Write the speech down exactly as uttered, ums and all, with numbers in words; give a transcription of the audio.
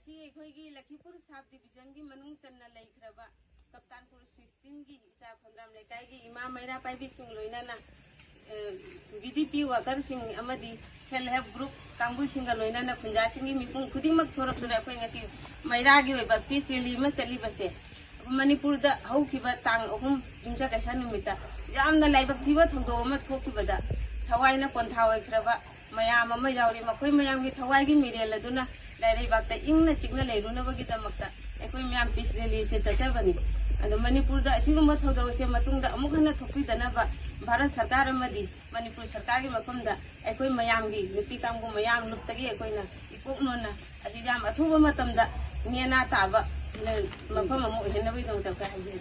ꯁꯤ ꯑꯩꯈꯣꯏꯒꯤ ꯂꯈꯤꯄꯨꯔ ꯁꯕ ꯗꯤꯕꯤꯖꯟꯒꯤ ꯃꯅꯨꯡ ꯆꯟꯅ ꯂꯩꯈ꯭ꯔꯕ ꯀꯞꯇꯥꯟꯄꯨꯔ ꯁꯤꯛꯁꯇꯤꯟꯒꯤ ꯏꯆꯥ ꯈꯣꯟꯗ꯭ꯔꯥꯝ ꯂꯩꯀꯥꯏꯒꯤ ꯏꯃꯥ ꯃꯩꯔꯥ ꯄꯥꯏꯕꯤꯁꯤꯡ ꯂꯣꯏꯅꯅ, ꯑ, ꯚꯤ ꯗꯤ ꯄꯤ ꯋꯥꯀꯔꯁꯤꯡ ꯑꯃꯗꯤ ꯁꯦꯜꯐ ꯍꯦꯜꯞ ꯒ꯭ꯔꯨꯞ ꯀꯥꯡꯕꯨꯁꯤꯡꯒ ꯂꯣꯏꯅꯅ ꯈꯨꯟꯖꯥꯁꯤꯡꯒꯤ ꯃꯤꯄꯨꯝ ꯈꯨꯗꯤꯡꯃꯛ ꯊꯣꯔꯛꯇꯨꯅ ꯑꯩꯈꯣꯏ ꯉꯁꯤ ꯃꯩꯔꯥꯒꯤ ꯑꯣꯏꯕ ꯄꯤꯁ ꯔꯦꯂꯤ ꯑꯃ ꯆꯠꯂꯤꯕꯁꯦ, ꯃꯅꯤꯄꯨꯔꯗ ꯍꯧꯈꯤꯕ ꯇꯥꯡ ꯑꯍꯨꯝ ꯌꯨꯝꯁꯀꯩꯁ ꯅꯨꯃꯤꯠꯇ ꯌꯥꯝꯅ ꯂꯥꯏꯕꯛ ꯊꯤꯕ ꯊꯧꯗꯣꯛ ꯑꯃ ꯊꯣꯛꯈꯤꯕꯗ ꯊꯋꯥꯏꯅ ꯄꯣꯟꯊꯥ ꯑꯣꯏꯈ꯭ꯔꯕ ꯃꯌꯥꯝ ꯑꯃ ꯌꯥꯎꯔꯤ꯫ ꯃꯈꯣꯏ ꯃꯌꯥꯝꯒꯤ ꯊꯋꯥꯏꯒꯤ ꯃꯤꯔꯦꯜ ꯑꯗꯨꯅ ꯂꯥꯏꯔꯩꯕꯥꯛꯇ ꯏꯪꯅ ꯆꯤꯛꯅ ꯂꯩꯔꯨꯅꯕꯒꯤꯗꯃꯛꯇ ꯑꯩꯈꯣꯏ ꯃꯌꯥꯝ ꯄꯤꯁ ꯔꯦꯂꯤꯁꯦ ꯆꯠꯆꯕꯅꯤ꯫ ꯑꯗꯣ ꯃꯅꯤꯄꯨꯔꯗ ꯑꯁꯤꯒꯨꯝꯕ ꯊꯧꯗꯣꯛꯁꯦ ꯃꯇꯨꯡꯗ ꯑꯃꯨꯛ ꯍꯟꯅ ꯊꯣꯛꯄꯤꯗꯅꯕ ꯚꯥꯔꯠ ꯁꯔꯀꯥꯔ ꯑꯃꯗꯤ ꯃꯅꯤꯄꯨꯔ ꯁꯔꯀꯥꯔꯒꯤ ꯃꯐꯝꯗ ꯑꯩꯈꯣꯏ ꯃꯌꯥꯝꯒꯤ ꯅꯨꯄꯤ ꯀꯥꯡꯕꯨ ꯃꯌꯥꯝ ꯂꯨꯞꯇꯒꯤ ꯑꯩꯈꯣꯏꯅ ꯏꯀꯣꯛ ꯅꯣꯟꯅ ꯑꯁꯤ ꯌꯥꯝ ꯑꯊꯨꯕ ꯃꯇꯝꯗ ꯅꯦꯅꯥ ꯇꯥꯕ ꯃꯐꯝ ꯑꯃ ꯑꯣꯏꯍꯟꯅꯕꯒꯤꯗꯃꯛꯇ ꯑꯩꯈꯣꯏ ꯍꯥꯏꯖꯔꯤ꯫